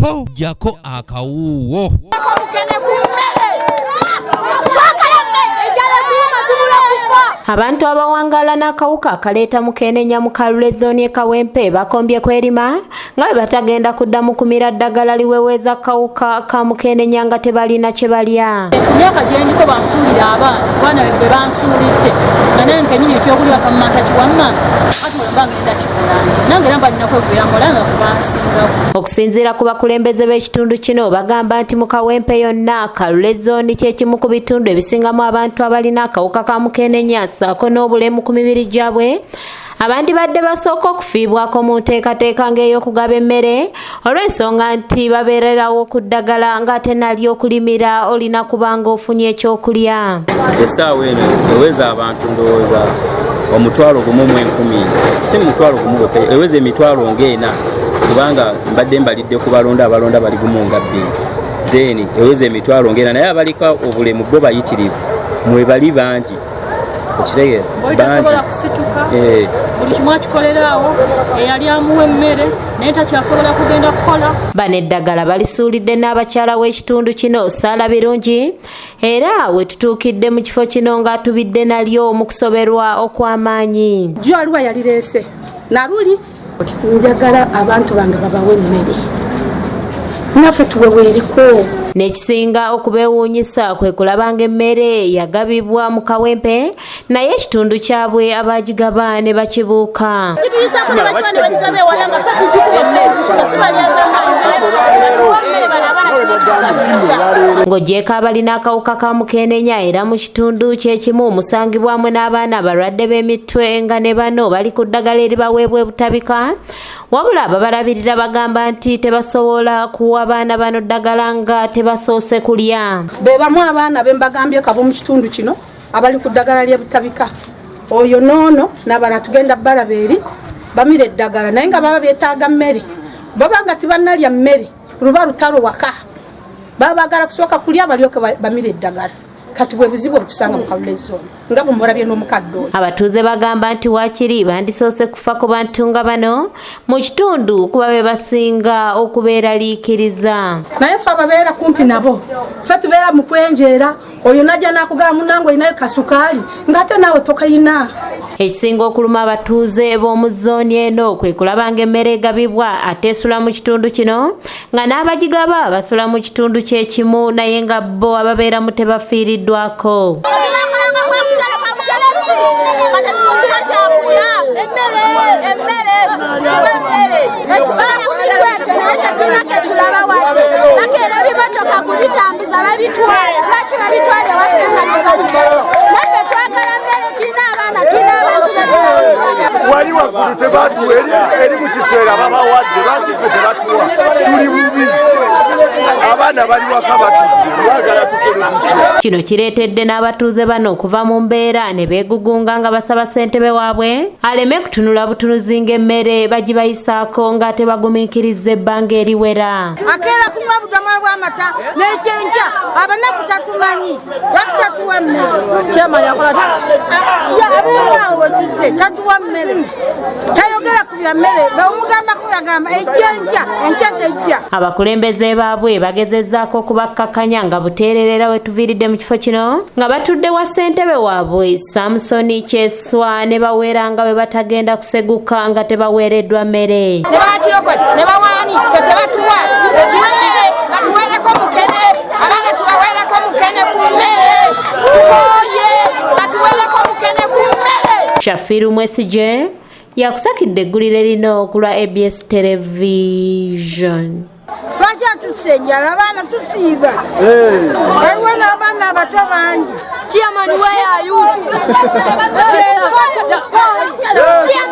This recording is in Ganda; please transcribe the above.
Ho, jjako akawuuwo. Abantu abawangaala n'akawuka akaleeta mukenenya mu Kalule zooni e Kawempe bakombye kwerima nga bwe batagenda kuddamu kumira ddagala liweweeza kawuka ka mukenenya nga tebalina kye balya. Ku myaka gye ndiko bansuulira abaana, abaana be bansuulidde nga nange kenyini ekyokulya bammanta kiwammanta kati olwo mba ngenda kikola nti nange era mba nina kwekubira mpola nga kubansingako. Okusinziira ku bakulembeze b'ekitundu kino bagamba nti mu Kawempe yonna Kalule zooni kye kimu ku bitundu ebisingamu abantu abalina akawuka ka mukenenya ssaako n'obulemu ku mibiri gyabwe abandibadde basooka okufiibwako mu nteekateeka ng'ey'okugaba emmere olw'ensonga nti babeererawo ku ddagala ng'ate nalyo okulimira olina kuba ng'ofunye ekyokulya. Essaawa eno eweza abantu ndowooza 10,000, si 10,000 gwokka, eweza emitwalo ng'ena, kubanga mbadde mbalidde ku balonda, abalonda bali 1 nga 2, then eweza emitwalo ng'ena, naye abaliko obulemu bo bayitirivu, mwebali bangi, okitegeera? Oli tasobola kusituka, buli kimu akikolera awo, eyali amuwa emmere naye takyasobola kugenda kukola. Bano eddagala balisuulidde n'abakyala w'ekitundu kino Saala Birungi, era we tutuukidde mu kifo kino ng'atubidde nalyo mu kusoberwa okw'amaanyi. Jjo aliwa yalireese naluli njagala abantu bange babawe emmere, naffe tuweweereko. N'ekisinga okubeewuunyisa kwe kulaba ng'emmere yagabibwa mu Kawempe, naye ekitundu kyabwe abagigaba ne bakibuuka. Gituyisako ne bakiba ne bagigaba ewala nga ffe tugikuba sibalyazammere bano abaana sinekikubalisa. Ng'ogyeko abalina akawuka ka mukenenya, era mu kitundu kyekimu musangibwamu n'abaana abalwadde b'emitwe nga ne bano bali ku ddagala eribaweebwa ebutabika, wabula ababalabirira bagamba nti tebasobola kuwa baana bano ddagala nga tebasoose kulya. Be bamu abaana be mbagambye kabo mu kitundu kino abali ku ddagala ly'ebutabika, oyo noono n'abalala tugenda balaba eri bamira eddagala, naye nga baba beetaaga mmere, baba nga tebannalya mmere luba lutalo waka, baba baagala kusooka kulya balyoke bamire eddagala. Kati bwe buzibu obutusanga mu Kalule zone nga bwemulabye n'omukadde oyo. Abatuuze bagamba nti waakiri bandisoose kufa ku bantu nga bano mu kitundu kuba be basinga okubeeraliikiriza. Naye ffe ababeera kumpi nabo, ffe tubeera mu kwenjeera, oyo najja nakugamba munange olinayo kasukaali ng'ate naawe tokayina. Ekisinga okuluma abatuuze b'omu zooni eno kwe kulaba ng'emmere egabibwa ate esula mu kitundu kino, nga n'abagigaba basula mu kitundu kyekimu, naye nga bo ababeeramu tebafiiriddwako. Tunakolanga kwekutereka buteresi nga tetutuwa kyakulya, emmere, tuba emmere. Naye tetulina ketulaba wadde bakeera ebimotoka kubitambuza, babitwala. Lwaki babitwala ewaffe nga tebalya? Naffe twagala mmere, tulina abaana, tulina abantu betulabirira. Wali waggulu tebatuwa, eri mu kiseera babawadde, lwaki ffe tebatuwa? Tuli bubi, abaana bali waka batudde, lwagala tukole tutya? Kino kireetedde n'abatuuze bano okuva mu mbeera ne beegugunga nga basaba ssentebe waabwe aleme kutunula butunuzi ng'emmere bagibayisaako nga tebagumiikiriza ebbanga eriwera. Akeera kunywa budomola bw'amata n'ekyenkya, abanaku tatumanyi, lwaki tatuwa mmere? Abeeraawo wetuzze tatuwa mmere, tayogera ku bya mmere, bwemugambako yagamba ejja enkya, enkya tejja. Abakulembeze baabwe bagezezzaako okubakkakkanya nga buteererera we tuviiridde mu kifo kino nga batudde wa ssentebe waabwe Samusoni Kyeswa ne baweera nga bwe batagenda kuseguka nga tebaweereddwa mmere. Ne bakirokole ne bawaani fe tebatuwa, tuwe emmere, batuweereko mukene, abaana tubaweereko mukene ku mmere, tukooye, batuweereko mukene ku mmere. Shafiru Mwesije yakusakidde eggulire lino ku lwa ABS Television. Lwaki atussa enjala? Abaana tusiiba, waliwo n'abaana abato bangi. Chairman, where are you? Chairman.